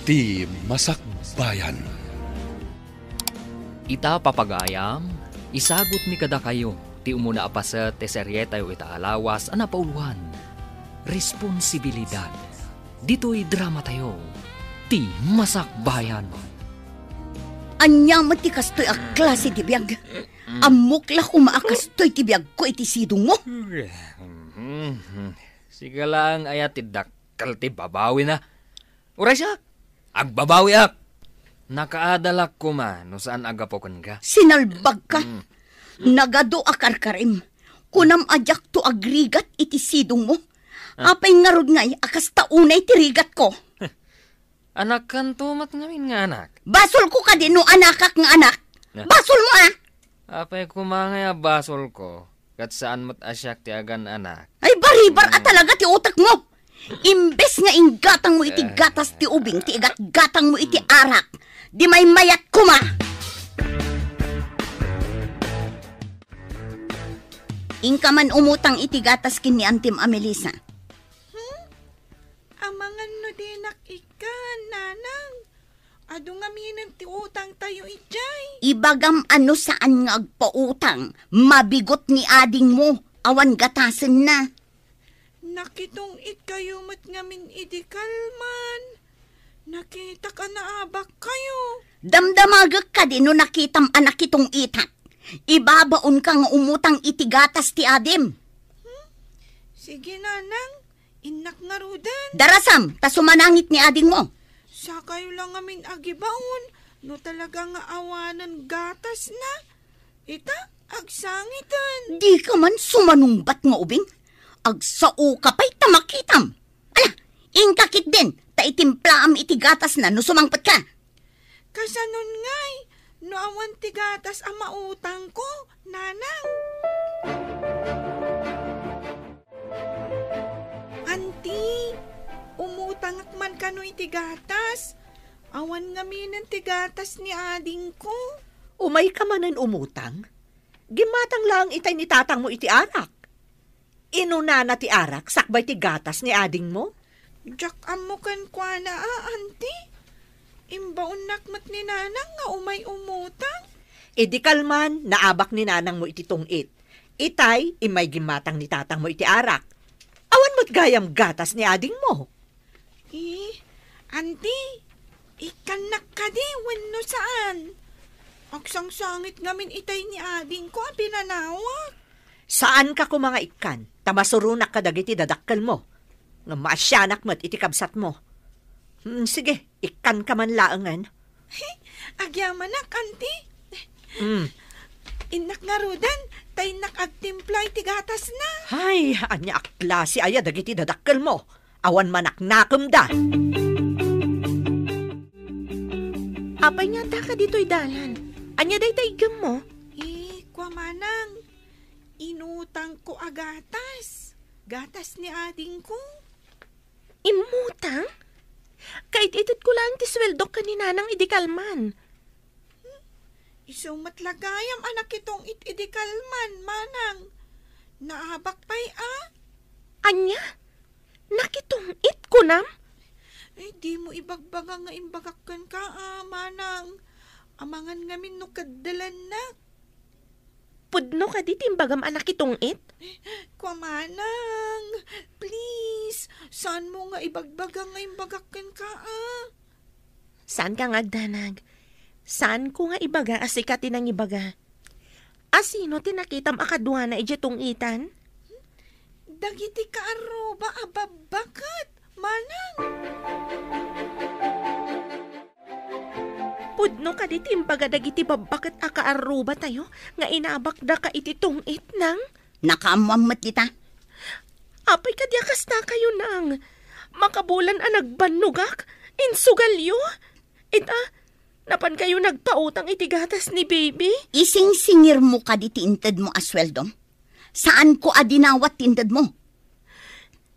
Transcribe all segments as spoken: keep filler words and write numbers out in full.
Ti Masakbayan. Ita, papagayam, isagutmi kadakayo ti umuna a paset ti serietayo ita a lawas a napauluan, Responsibilidad. Ditoy dramatayo, Ti Masakbayan. Ania met ti kastoy a klase ti biag? Ammok la koma a kastoy ti biagko iti sidongmo. Sika laeng aya ti dakkel ti babawina? Uray siak, agbabawiak. Nakaadalak koma no saan a gapu kenka. Sinalbagka. Mm. Nagadu a karkarim. Kunam a diakto agrigat iti sidongmo. Ah. Apay ngarud ngay a kasta unay ti rigatko? Anakkanto met ngamin nga anak. Basolko kadi no anakak nga anak? Ah. Basolmo, ah. Apay koma ngay a basolko, ket saan met a siak ti agan-anak. Ay, baribar a talaga ti utekmo! Imbes nga inggatangmo iti gatas ti ubing ti igatgatangmo iti arak, di maymayat koma! Inka man umutang iti gatas ken ni Antim a Melissa. Hmm? Amangan no dinak ikkan, Nanang. Adu ngaminen ti utangtayo idiay. Ibagam a no saan nga agpautang, mabigot ni adingmo, awan gatasenna. Nakitong-itkayo met ngamin idi kalman. Nakitak a naabakkayo. Damdamagek kadi no nakitam a nakitong-itak. Ibabaonka nga umutang iti gatas ti adim. Hmm? Sige, Nanang. Innak ngaruden. Darasam, ta sumanangit ni adingmo. Sakayo la ngamin agibaon, no talaga nga awanen gatasna. Ita, agsangiten. Dika man sumanungbat nga ubing. Agsaoka pay ta makitam. Ala, inka ketdin, ta itimplaam iti gatasna no sumangpetka. Kasanon ngay, no awan ti gatas a mautangko, Nanang? Anti, umutangak man kano iti gatas. Awan ngaminen ti gatas ni adingko. Umayka manen umutang? Gimmatang laeng itay ni tatangmo iti arak. Inunana ti arak sakbay ti gatas ni adingmo? Diak ammo kenkuana a, anti. Imbaonnak met ni Nanang nga umay umutang. Idi kalman, naabak ni Nanangmo iti tungit. Itay, immay gimmatang ni tatangmo iti arak. Awan met gayam gatas ni adingmo. Eh, anti, ikkannak kadi wenno saan? Agsangsangit ngamin itay ni adingko a pinanawak. Saanka koma nga ikkan, ta masuronak kadagiti dadakkelmo. Ngem maasianak met iti kabsatmo. Hmm, sige, ikkanka man laengen. Agyamanak, anti. Hmm. Innak ngaruden, ta innak agtimpla iti gatasna. Ay, ania a klase aya dagiti dadakkelmo? Awan manaknakemda. Apay nga addaka ditoy dalan? Ania dayta iggemmo? Eh, kua manang, inutangko a gatas. Gatas ni adingko. Immutang? Kaited-itedko laeng ti sueldok ken ni Nanang idi kalman. Isu met la gayam a nakitong-it idi kalman, Manang. Naabak pay a? Ania? Nakitong-it, kunam? Ay, dimo ibagbaga nga imbagak kenka, a, Manang. Amangan ngamin no kaddalannak. Pudno kadi ti imbagam a nakitong-it? Kua manang, please, saanmo nga ibagbaga nga imbagak kenka, a? Saanka nga agdanag. Saanko nga ibaga a sika ti nangibaga. A sino ti nakitam a kaduana idiay tong-itan? Dagiti kaarruba a babbaket, manang. Pudno kadi ti imbaga dagiti babbaket a kaarrubatayo nga inabakdaka iti tong-it, nang? Nakaammoam met dita. Apay kadi a kastakayo, nang? Makabulan a nagbannogak, insugalyo. Ita, napankayo nagpautang iti gatas ni baby? Isingsingirmo kadi ti intedmo a sueldom? Saanko a dinawat ti intedmo.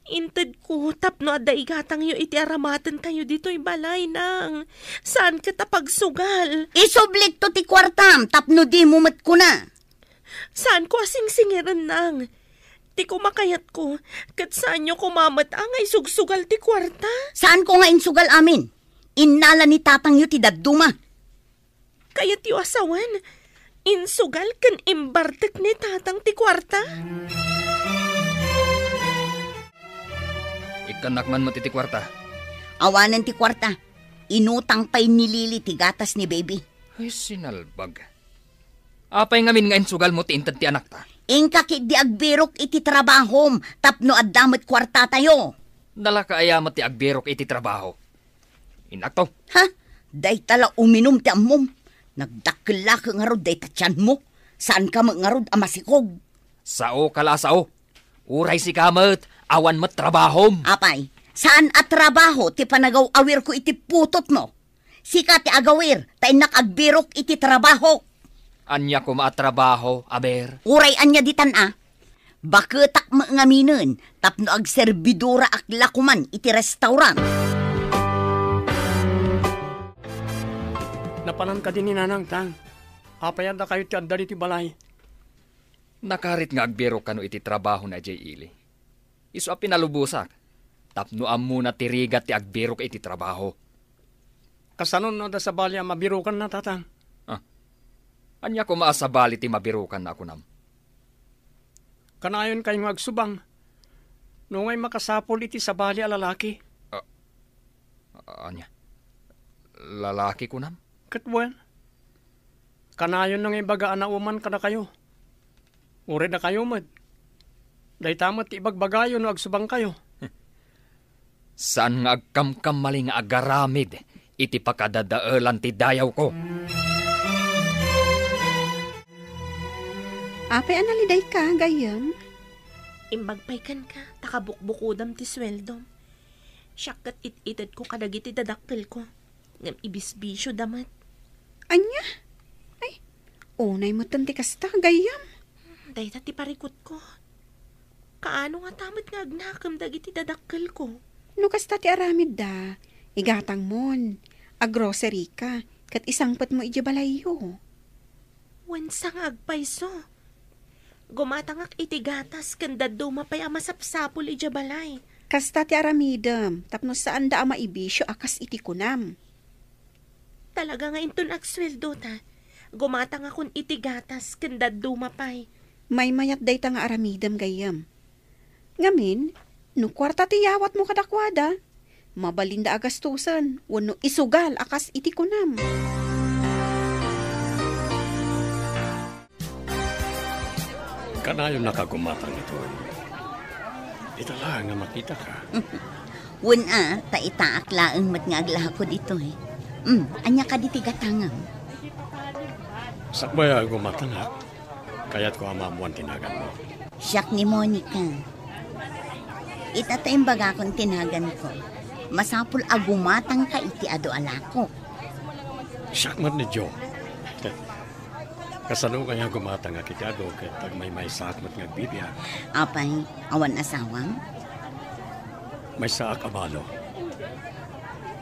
Intedko tapno adda igatangyo iti aramatentayo ditoy balay, nang. Saan ket a pagsugal. Isublikto ti kuartam tapno dimo met kuna. Saanko a singsingiren, nang. Ti kumakayatko, ket saanyo koma met a nga isugsugal ti kuarta. Saanko nga insugal amin. Innala ni tatangyo ti dadduma. Kayatyo a sawen, insugal ken imbartek ni tatang ti kuarta? Ikkannak man met iti kuarta. Awanen ti kuarta. Inutang pay ni Lily ti gatas ni baby. Ay, sinalbag. Apay ngamin nga insugalmo ti inted ti anakta? Inka ketdi agbirok iti trabahom tapno adda met kuartatayo. Nalaka aya met ti agbirok iti trabaho? Innakto. Ha? Dayta la uminum ti ammom. Nagdakkel la ngarud dayta tianmo. Saanka met ngarud a masikog. Saoka la a sao. Uray sika met, awan met trabahom. Apay, saan a trabaho ti panagaw-awirko iti putotmo? Sika ti agawir, ta innak agbirok iti trabaho. Ania koma a trabaho, aber? Uray ania ditan a. Baketak met ngaminen tapno agserbidoraak la koman iti restaurant. Napanan kadi ni Nanang, Tang? Apay a dakayo ti adda ditoy balay? Nakarit nga agbirok kano iti trabaho na idiay ili. Isu a pinalubosak, tapno ammona ti rigat ti agbirok iti trabaho. Kasano no adda sabali a mabirokanna, Tatang? Ah, ania koma a sabali ti mabirokanna a kunam? Kanayon kayo nga agsubang. No ngay makasapul iti sabali a lalaki. Ah, ania? Lalaki kunam? Ket wen, kanayon nga ibaga a nauman kadakayo. Uray dakayo met. Dayta met ti ibagbagayo no agsubangkayo. Saan nga agkamkamali nga agaramid iti pakadadaelan ti dayawko. Apay a nalidayka, gayyem? Imbag pay kenka, ta kabukbukodam ti sueldom. Siak ket it-itedko kadagiti dadakkelko. Ngem ibisbisioda met. Ania? Ay, unay metten ti kasta, gayyem. Dayta ti parikutko. Kaano ngata met nga agnakem dagiti dadakkelko? No kasta ti aramidda, igatangmon, agrocery ka, ket isangpetmo idiay balayyo. Wen sa nga agpayso. Gumatangak iti gatas ken dadduma pay a masapsapul idiay balay. Kasta ti aramidem tapno saanda a maibisio a kas iti kunam. Talaga nga inton agsueldota, gumatangakon iti gatas ken dadduma pay. Maymayat dayta nga aramidem, gayyem. Ngamin, no kuarta ti yawatmo kadakuada, mabalinda a gastusen wenno isugal a kas iti kunam. Kanayonnaka a gumatang ditoy. Ita laeng a makitaka. Wen a, ta itaak laeng met nga aglako ditoy. Hmm, ania kadi ti gatangem? Sakbay a gumatangak, kayatko a maammoan ti naganmo. Siak ni Monica. Ita ta imbagakon ti naganko. Masapul a gumatangka iti adu a lako. Siak met ni Joe. Kasano kaya gumatangak iti adu ket agmaymaysaak met nga agbibiag? Apay, awan asawam? Maysaak a balo.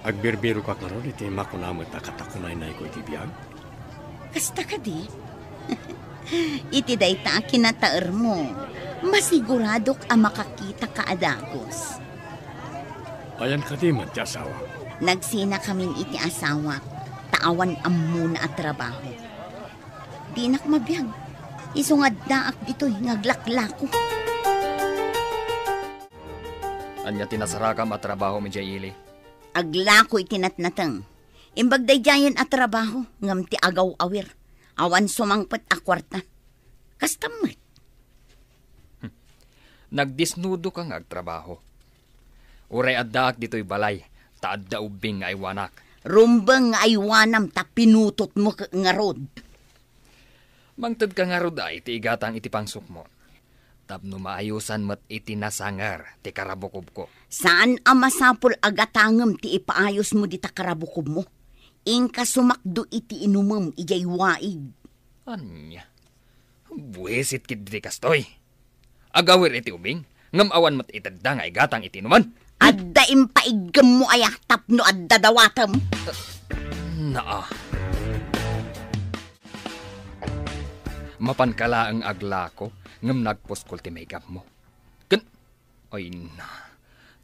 Agbirbirokak ngarud iti makuna met a katakunaynayko iti biag. Kasta kadi? Iti dayta a kinataermo, masiguradok a makakitaka a dagus. Ayan kadi met ti asawa? Nagsinakamin iti asawak, ta awan ammona a trabaho. Dinak mabiag. Isu nga addaak ditoy nga aglaklako. Ania ti nasarakam a trabahom idiay ili? Aglako iti natnateng. Imbag daydiayen a trabaho, ngem ti agaw-awir. Awan sumangpet a kuarta. Kasta met. Nagdisnudoka nga agtrabaho. Uray addaak ditoy balay, ta adda ubbing nga aywanak. Rumbeng nga aywanam ta pinutotmo ket ngarud. Mangtedka ngarud a iti igatang iti pangsukmo, tapno maayosan met iti nasanger ti karabukobko. Saan a masapul a gatangem ti ipaayosmo dita karabukobmo. Inka sumakdo iti inumem idiay waig. Ania? Buisit ketdi ti kastoy. Agawir iti ubing, ngem awan met itedda nga igatang iti inuman. Adda impaiggemmo aya tapno adda dawatem? Naa. Mapanka laeng aglako, ngem nagpuskol ti maikapmo. Ken, ay na.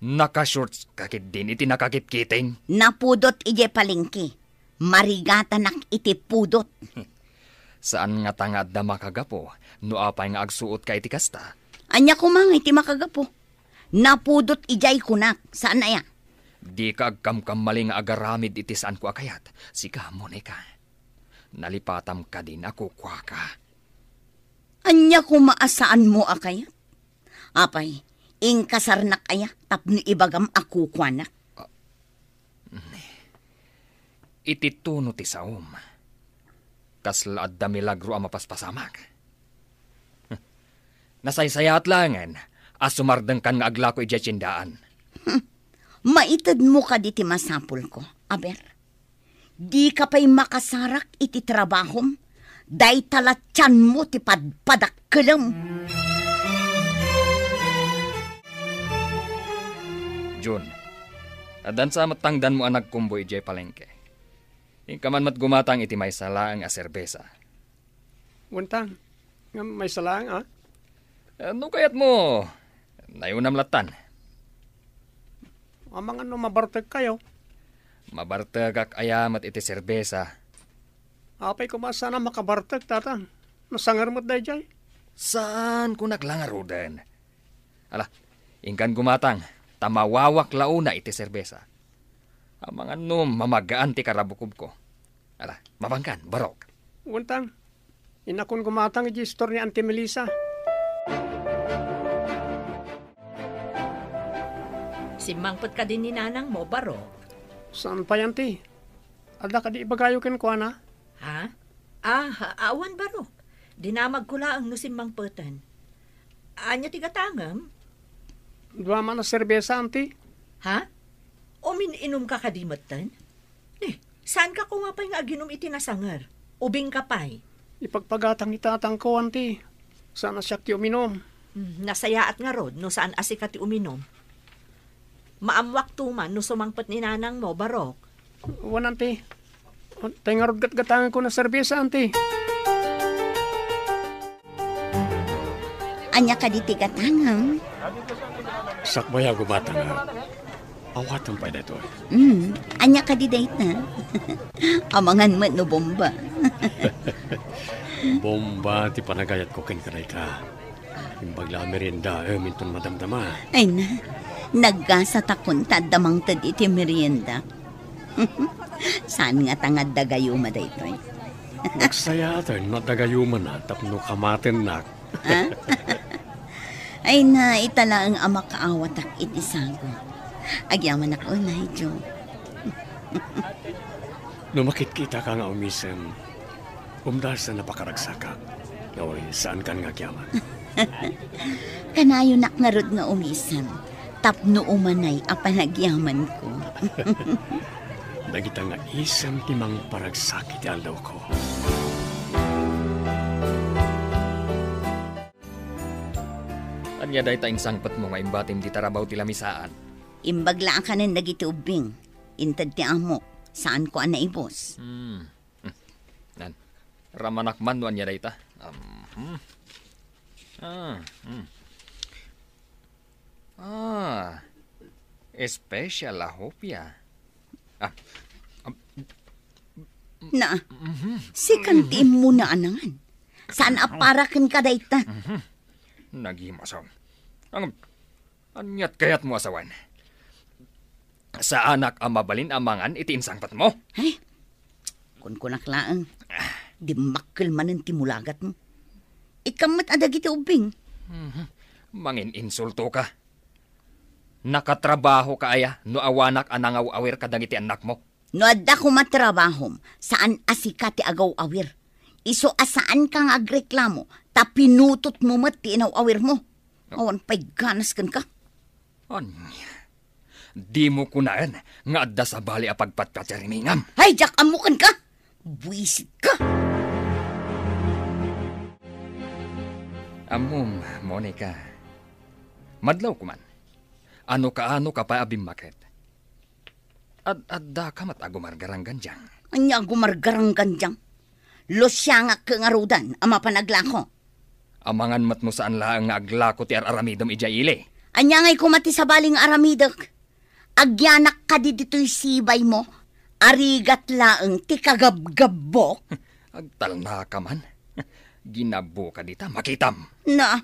Nakashorts ka ketdin iti nakakitkiting? Napudot idiay palengke. Marigatanak iti pudot. Saan ngata nga adda makagapu no apay nga agsuotka iti kasta? Ania koma nga iti makagapu? Napudot idiay kunak, saan aya? Dika agkamkamali nga agaramid iti saanko a kayat. Sika, Monica. Nalipatam kadin a kukuaka. Ania koma a saanmo a kayat? Apay, inkasarnak aya tapno ibagam a kukuanak? Iti tono ti saom, kasla adda milagro a mapaspasamak. Nasaysayaat laengen a sumardengkan nga aglako idiay tiendaan. Hmm. Maitedmo kadi ti masapulko, aber? Dika pay makasarak iti trabahom, dayta la tianmo ti padpadakkelem. Jun, addan sa met tangdanmo a nagkumboy idiay palengke. Inka man met gumatang iti maysa laeng a serbesa. Wen tang, ngem maysa laeng, a? Eh, no kayatmo, nayunam lattan. Amangan no mabartekkayo? Mabartekak aya met iti serbesa. Apay koma saan a makabartek, tatang? Nasanger met daydiay. Saan ko naglangaruden. Ala, inkan gumatang, ta mawawak la una iti serbesa. Amangan no mamagaan ti karabukobko. Ala, mabangkan, barok. Wen tang, innakon gumatang iti store ni Auntie Melissa. Simmangpet kadi ni nanangmo, barok? Saan pay, Auntie? Adda kadi ibagayo kenkuana? Ha? Ah, awan, barok. Dinamagko laeng no simmangpeten. Ania ti gatangem? Dua man a serbesa, Auntie. Ha? Umin-inumka kadi metten? Eh, saanka koma pay nga aginom iti nasanger? Ubingka pay? Ipagpagatang ni tatangko, Auntie. Saan a siak ti uminom. Hmm, nasayaat ngarud no saan a sika ti uminom. Maammoak tuman no sumangpet ni nanangmo, barok. Wen, Auntie. Tay ngarud gatgatangenko na serbesa, Auntie. Ania kadi ti gatangem? Sakbay a gumatangak. Awatem pay daytoy. Mm, ania kadi dayta? Amangan met no bomba. Bomba ti panagayatko kenka dayta. Imbag la a meriendaem inton madamdama. Ay na, naggasat a kunta adda mangted iti merienda. Saan ngata nga adda gayuma daytoy? Nagsayaaten no adda gayumana tapno kamatennak. Ha? Ay na, ita laeng a makaawatak iti sago. Agyamanak unay, Joe. No makitkitaka nga umisem, umdasen a pakaragsakak. Oy, saankan nga agyaman. Kanayonak ngarud nga umisem, tapno umanay a panagyamanko. Dagita nga isem ti mangparagsakit ti aldawko. Ania dayta insangpetmo nga imbatim ti tarabaw ti lamisaan? Imbag la a kanen dagiti ubbing. Inted ti amok, saanko a naibus. Hmm. Hmm. Nan, ramanak man no ania dayta. Um, hmm. Ah, hmm. Ah, special a hopia. Ah, um, Na, mhm. Sikan ti immuna a nangan. Saan a para kenka dayta? Mhm. Nagimasom. Ang, aniat kayatmo a sawen? Saanak a mabalin a mangan iti insangpetmo? Ay, kunkunak laeng. Dimmakkel manen ti mulagatmo. Ikam met a dagiti ubbing. Mhm. Mangin-insulto ka. Nakatrabaho ka aya no awanak a nangaw-awir kadagiti annakmo? No adda koma trabahom, saan a sika ti agaw-awir. Isu a saanka nga agreklamo, ta pinutotmo met ti inaw-awirmo. Awan pay ganas kenka. Ania? Dimo kunaen nga adda sabali a pagpatpatirimingan? Ay, diak ammo kenka! Buisit ka! Ammom, Monica. Madlaw koman. Ano kaano ka pay a bimmaket? Ad-adda ka met a gumargaranggandiang. Ania a gumargaranggandiang? Lusiangak ngaruden a mapan aglako. Amangan met no saan laeng nga aglako ti ar-aramidem idiay ili. Ania ngay koma ti sabali nga aramidek? Agyanak kadi ditoy sibaymo? Arigat laeng ti kagabgabbok? Agtalnaka man. Ginabbo ka dita, makitam. Na,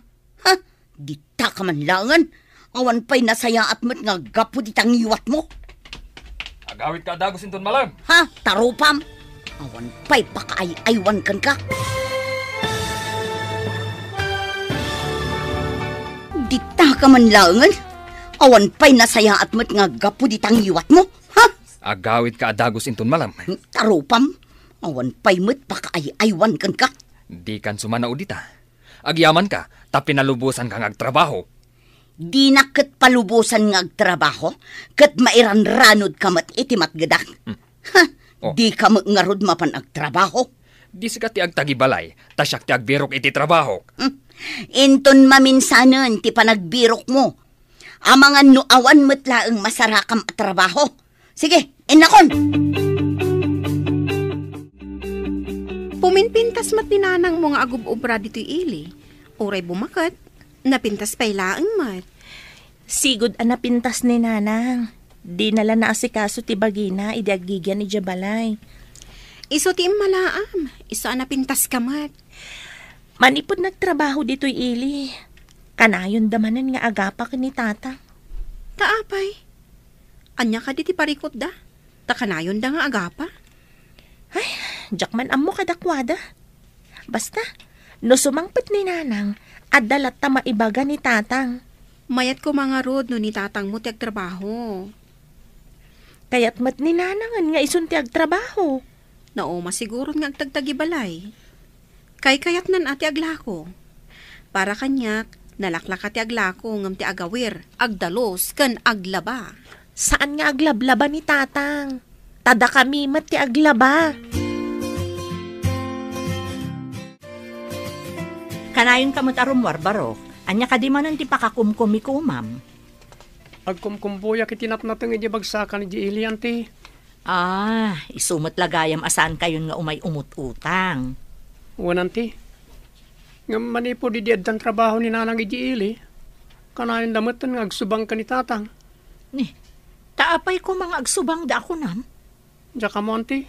ha? Dita ka man laengen? Awan pay nasayaat met nga aggapu dita ngiwatmo. Agawid ka a dagus inton malem. Ha? Tarupam? Awan pay pakaay-aywan kenka. Dita ka man laengen? Awan pay nasayaat met nga aggapu dita ngiwatmo? Ha? Agawid ka a dagus inton malem. Tarupam? Awan pay met pakaay-aywan kenka. Dikan sumanao dita. Agyamanka, ta pinalubosanka nga agtrabaho. Dinak ket palubosan nga agtrabaho, ket mairanranod ka met iti matgedak. Hmm. Ha? Oh. Di ka met ngarud mapan agtrabaho. Di sika ti agtagibalay, ta siak ti agbirok iti trabaho. Hmm. Inton maminsanen ti panagbirokmo. Amangan no awan met laeng masarakam a trabaho. Sige, innakon! Puminpintas met ni nanangmo nga agub-obra ditoy ili. Uray bumaket, napintas pay laeng met. Sigud a napintas ni nanang. Dina la naasikaso ti bagina idi aggigian idiay balay. Isu ti immalaam. Isu a napintaska met. Manipud nagtrabaho ditoy ili, kanayonda manen nga agapa ken ni tata. Ta apay? Ania kadi ti parikutda? Ta kanayonda nga agapa? Ay, diak man ammo kadakuada. Basta, no sumangpet ni nanang, adda latta maibaga ni tatang. Mayat koma ngarud no ni tatangmo ti agtrabaho. Kayat met ni nanangen nga isun ti agtrabaho. Nauma siguron nga agtagtagibalay. Kaykayatnan a ti aglako. Para kaniak, nalaklaka ti aglako ngem ti agawir, agdalus, ken aglaba. Saan nga aglablaba ni tatang. Ta dakami met ti aglaba. Kanayonka met a rummuar, Barok. Ania kadi manen ti pakakumkumikomam? Agkumkumbuyak iti natnateng idiay bagsakan idiay ili, anti. Ah, isu met la gayam a saankayon nga umay umut-utang. Wen, anti. Ngem manipud idi addan trabaho ni nanang idiay ili, kanayonda metten nga agsubang ken ni tatang. Ni, ta apay koma nga agsubangda a kunam? Diak ammo, anti.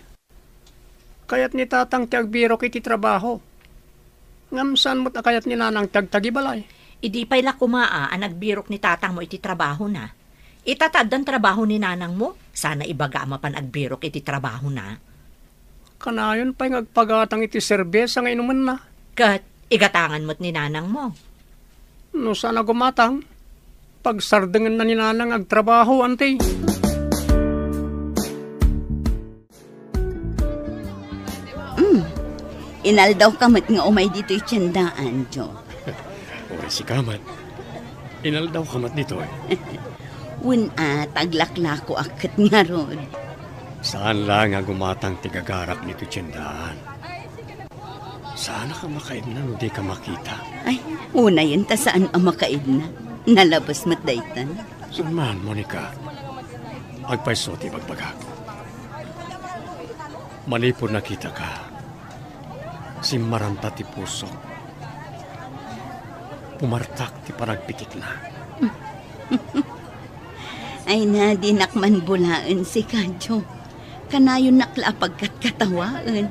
Kayat ni tatang ti agbirok iti trabaho. Ngem saan met a kayat ni nanang ti agtagibalay. Idi pay la koma a, a nagbirok ni tatangmo iti trabahona. Ita ta addan trabaho ni nanangmo, saan a ibaga a mapan agbirok iti trabahona. Kanayon pay nga agpagatang iti serbesa nga inumenna. Ket igatangan met ni nanangmo. No saan a gumatang, pagsardengenna ni nanang nga agtrabaho, anti. Mm. Inaldawka met nga umay ditoy tiendaan, Jo. Uray sika met. Inaldawka met ditoy. Wen a, ta aglaklakoak ket ngarud. Saan la nga gumatang ti gagarak ditoy tiendaan. Saanka makaidna no dika makita? Ay, unayen ta saan a makaidna. Nalabes met daytan. Saan man, Monica? Agpayso ti ibagbagak. Manipud nakitaka, simmaranta ti pusok. Pumartak ti panagpitikna. Ay na, dinak man bulaen sika, Jo. Kanayonnak la a pagkatkatawaen.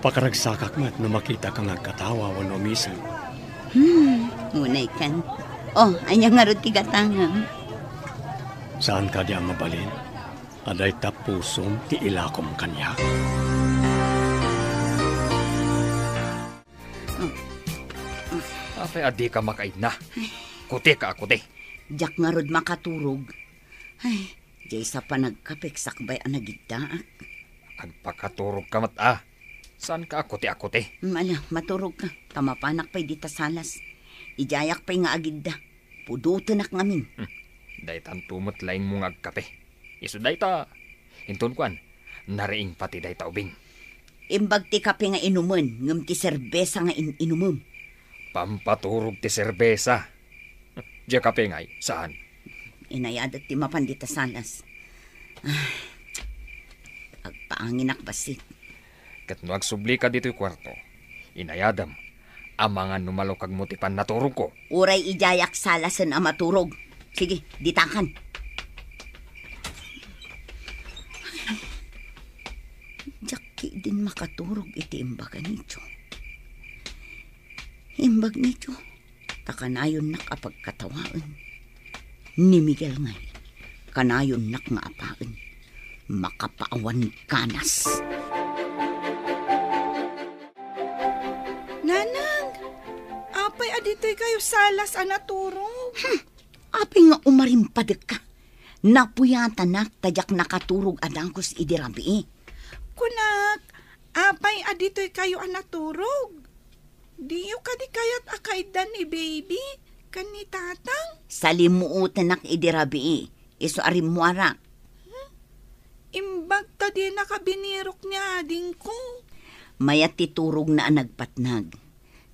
Pakaragsakak met no makitaka nga agkatawa wenno umisen. Hmm, unay kan. Oh, ania ngarud ti gatangem? Saan kadi a mabalin a dayta pusom ti ilakom kaniak? Apay a dika makaidna? Kutika a kuti. Diak ngarud makaturog. Ay, diay sa panagkapek sakbay a nagiddaak. Agpakaturogka met a. Saanka a kuti a kuti? Ala, maturogka. Ta mapanak pay dita salas. Idiayak pay nga agidda. Pudotenak ngamin. Hmm. Daytanto met laingmo nga agkape. Isu dayta, inton kuan, nariing pati dayta ubing. Imbag ti kape nga inumen, ngem ti serbesa nga in-inumem. Pampaturog ti serbesa. Diay kape ngay, saan? Inayadat ti mapan dita salas. Ah, agpaanginak bassit. Ket no agsublika ditoy kuarto, inayadem, Amangan no malukagmo ti pannaturogko. Uray idiayak salasen a maturog. Sige, ditakan. Diak ketdin makaturog iti imbaga ni Joe. Imbag ni Joe, ta kanayonnak a pagkatawaen. Ni Miguel ngay, kanayonnak nga apaen. Makapaawan ganas. Nanang, apay a ditoy kayo salas a naturog? Hmm, apay nga umarimpadek ka? Napuyatanak ta diak nakaturog a dagus idi rabii. Kunak, apay a ditoy kayo a naturog? Diyo kadi kayat a kaiddan ni baby ken ni tatang? Salimuotenak idi rabii, isu a rimmuarak. Hmm? Imbag ta dinaka binirok ni adingko. Mayat ti turogna a nagpatnag.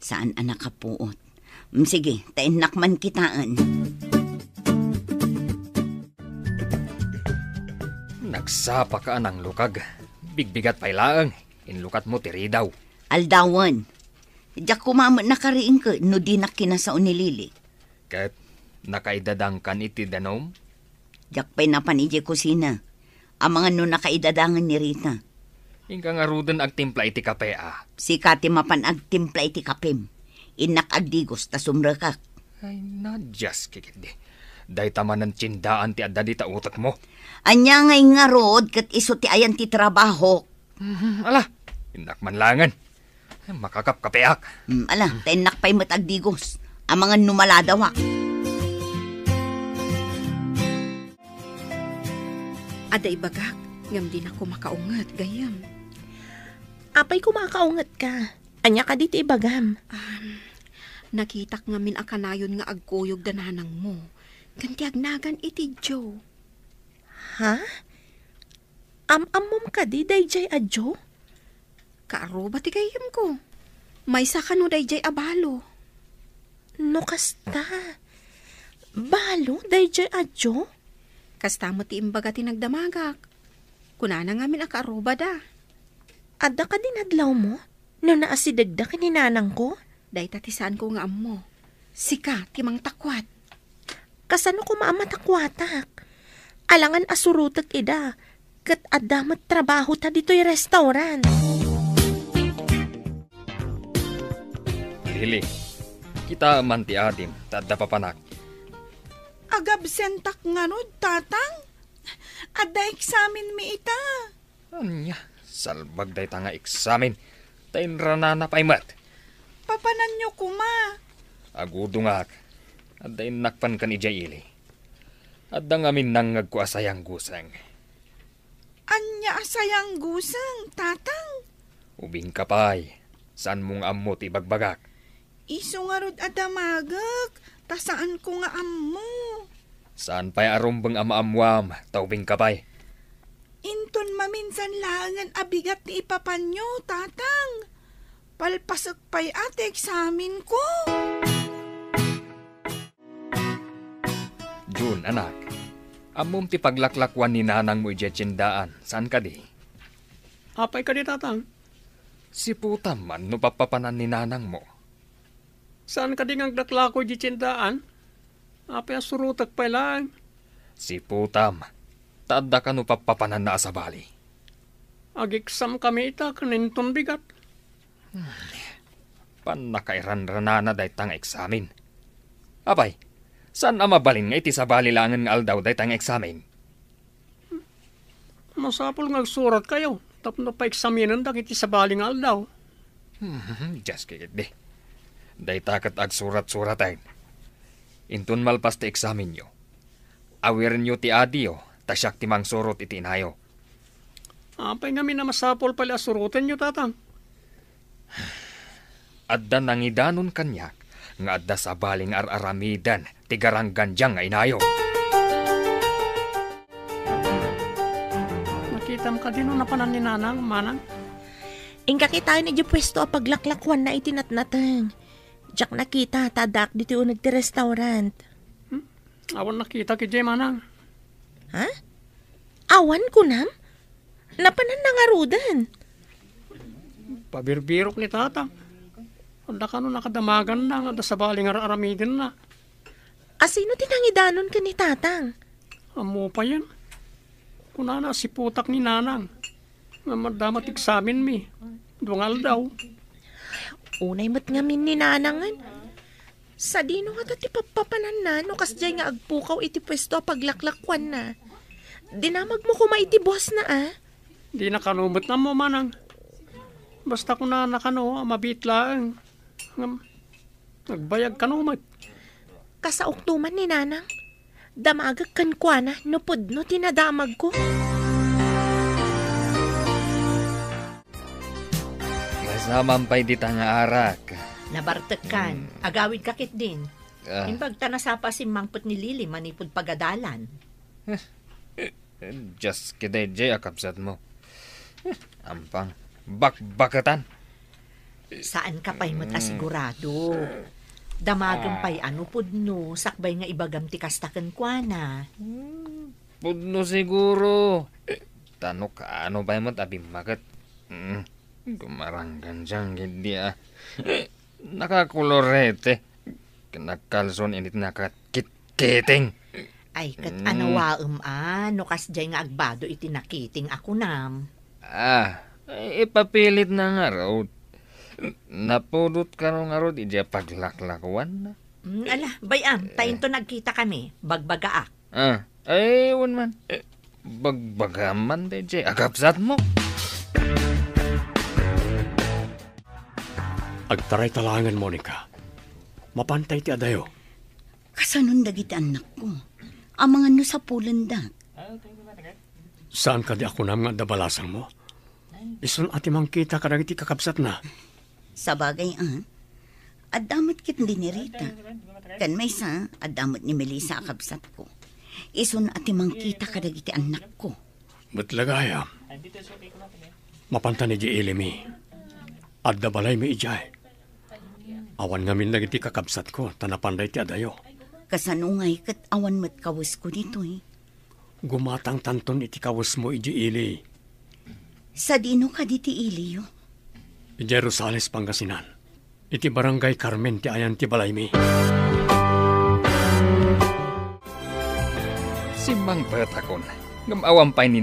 Saan a nakapuot. Mm, sige, ta innak man kitaen. Nagsapaka a nanglukag. Bigbigat pay laeng. Inlukatmo ti ridaw. Aldawen. Diak koma met nakariingken no dinak kinasao ni Lily. Ket nakaidadangkan iti danum? Diak pay napan idiay kusina. Amangan no nakaidadangen ni Rita. Inka ngaruden agtimpla iti kape, a. Sika ti mapan agtimpla iti kapem. Innak agdigos ta sumrekak. Ay, nadias, kikitdi. Dayta manen tiendaan ti adda dita utekmo. Ania ngay ngarud ket isu ti ayan ti trabahok? Mhm, ala, innak man laengen. Makakapkapeak. Hmm, ala, ta innak pay met agdigos. Amangan no maladawak. Adda ibagak, ngem dinak koma kaunget, gayyem. Apay koma a kaungetka? Ania kadi ti ibagam? Um, nakitak ngamin a kanayon nga agkuyog da nanangmo. Ken ti agnagan iti Joe. Ha? Am-ammom kadi daydiay a Joe? Kaaruba ti gayyemko. Maysa kano daydiay a balo. No kasta, balo daydiay a Joe? Kasta met ti imbaga ti nagdamagak. Kunana ngamin a kaarubada. Adda kadi nadlawmo? No naasidegda ken ni nanangko? Dayta ti saanko nga ammo. Sika ti mangtakuat. Kasano koma a matakuatak? Alangan a surotek ida, ket adda met trabahota ditoy restaurant. Lily, kitaem man ti adim, ta adda papanak. Agabsentak ngarud, Tatang? Adda eksamenmi ita. Ania, salbag dayta nga eksamen, ta inranana pay met. Papananyo koma. Agudongak, adda innak pan ken idiay ili. Adda ngamin nangngegko a sayangguseng. Ania a sayangguseng, Tatang? Ubingka pay, saanmo nga ammo ti ibagbagak. Isu ngarud a damagek, ta saanko nga ammo. Saan pay a rumbeng a maammuam, ta ubingka pay. Inton maminsan laengen a bigat ti ipapanyo, Tatang. Palpasek pay a ti eksamenko. June, anak, ammom ti paglaklakuan ni nanangmo idiay tiendaan, saan kadi? Apay kadi, Tatang? Siputam man no pappapanan ni nanangmo. Saan kadi nga aglaklako idiay tiendaan? Apay a surotek pay laeng? Siputam, ta adda kano pappapananna a sabali. Ageksamkami ita ken inton bigat. Pannakairanranana dayta nga eksamen. Apay, saan a mabalin nga iti sabali laengen nga aldaw dayta nga eksamen? Masapul nga agsuratkayo tapno paeksamenendak iti sabali nga aldaw. Hmm, dias kikitdi. Dayta ket agsurat-suraten. Inton malpas ti eksamenyo, awirenyo ti adiyo, ta siak ti mangsurot iti inayo. Apay ngamin a masapul pay a surotenyo, Tatang? Adda nangidanon kaniak nga adda sabali nga ar-aramiden ti garanggan diay nga inayo. Nakitam kadi no napanan ni Nanang, Manang? Inka kitaen idiay puesto a paglaklakuanna iti natnateng. Diak nakita ta addaak ditoy uneg ti restaurant. Hmm? Awan nakitak idiay, Manang. Ha? Awan kunam? Napananna ngaruden. Pabirbirok ni Tatang. Adda kano nakadamaganna nga adda sabali nga ar-aramidenna. Asino ti nangidanon ken ni Tatang? Ammo payen. Kunana a siputak ni Nanang. Ngem adda met eksamenmi. Dua nga aldaw. Unay met ngamin ni Nanangen. Sadino ngata ti pappapananna no kasdiay nga agpukaw iti puesto a paglaklakuanna? Dinamagmo koma iti buasna, a? Dina kano met ammo, Manang. Basta kunana kano a mabiit laeng. Ngem, agbayag kano met. Kasaokto man ni Nanang. Damagek kenkuana no pudno ti nadamagko. Masaman pay dita nga arak. Nabartekkan. Hmm. Agawidka ketdin. Ah. Imbag ta nasapa a simmangpet ni Lily manipud pagadalan. Eh, eh, Diyos, kidaydiay a kabsatmo. Eh, ampang bakbaketan. Saanka pay met a sigurado. Damagem pay a no pudno, sakbay nga ibagam ti kasta kenkuana. Hmm, pudno siguro. Ta no kaano pay met a bimmaket. Hmm, gumaranggan diay ketdi a. Nakakolorete. Ken nagkalson init nakakitkiting. Ay, ket anawaem a, no kasdiay nga agbado iti nakiting a kunam. Ah, ipapilitna ngarud. Napudot kano ngarud idiay paglaklakuanna. Mm, ala, bay-am, ta inton nagkitakami, bagbagaak. Ah, ay, wen man. Bagbagam man daydiay a kabsatmo. Agtaray ta laengen, Monica. Mapanta iti adayo. Kasanon dagiti annakko? Amangan no sapulendak. Saan kadi a kunam nga adda balasangmo? Isun a ti mangkita kadagiti kakabsatna. Sabagay, a. Adda met ketdi ni Rita. Ken maysa, adda met ni Melissa a kabsatko. Isun a ti mangkita kadagiti annakko. Met la gayam. Mapanta idiay ilimi. Adda balaymi idiay. Awan ngamin dagiti kakabsatko, ta napanda iti adayo. Kasano ngay ket awan met kawesko ditoy? Gumatangtanton iti kawesmo idiay ili. Sadino kadi ti iliyo? Idiay Rosales, Pangasinan. Iti Barangay Carmen ti ayan ti balaymi. Simmangpetakon, ngem awan pay ni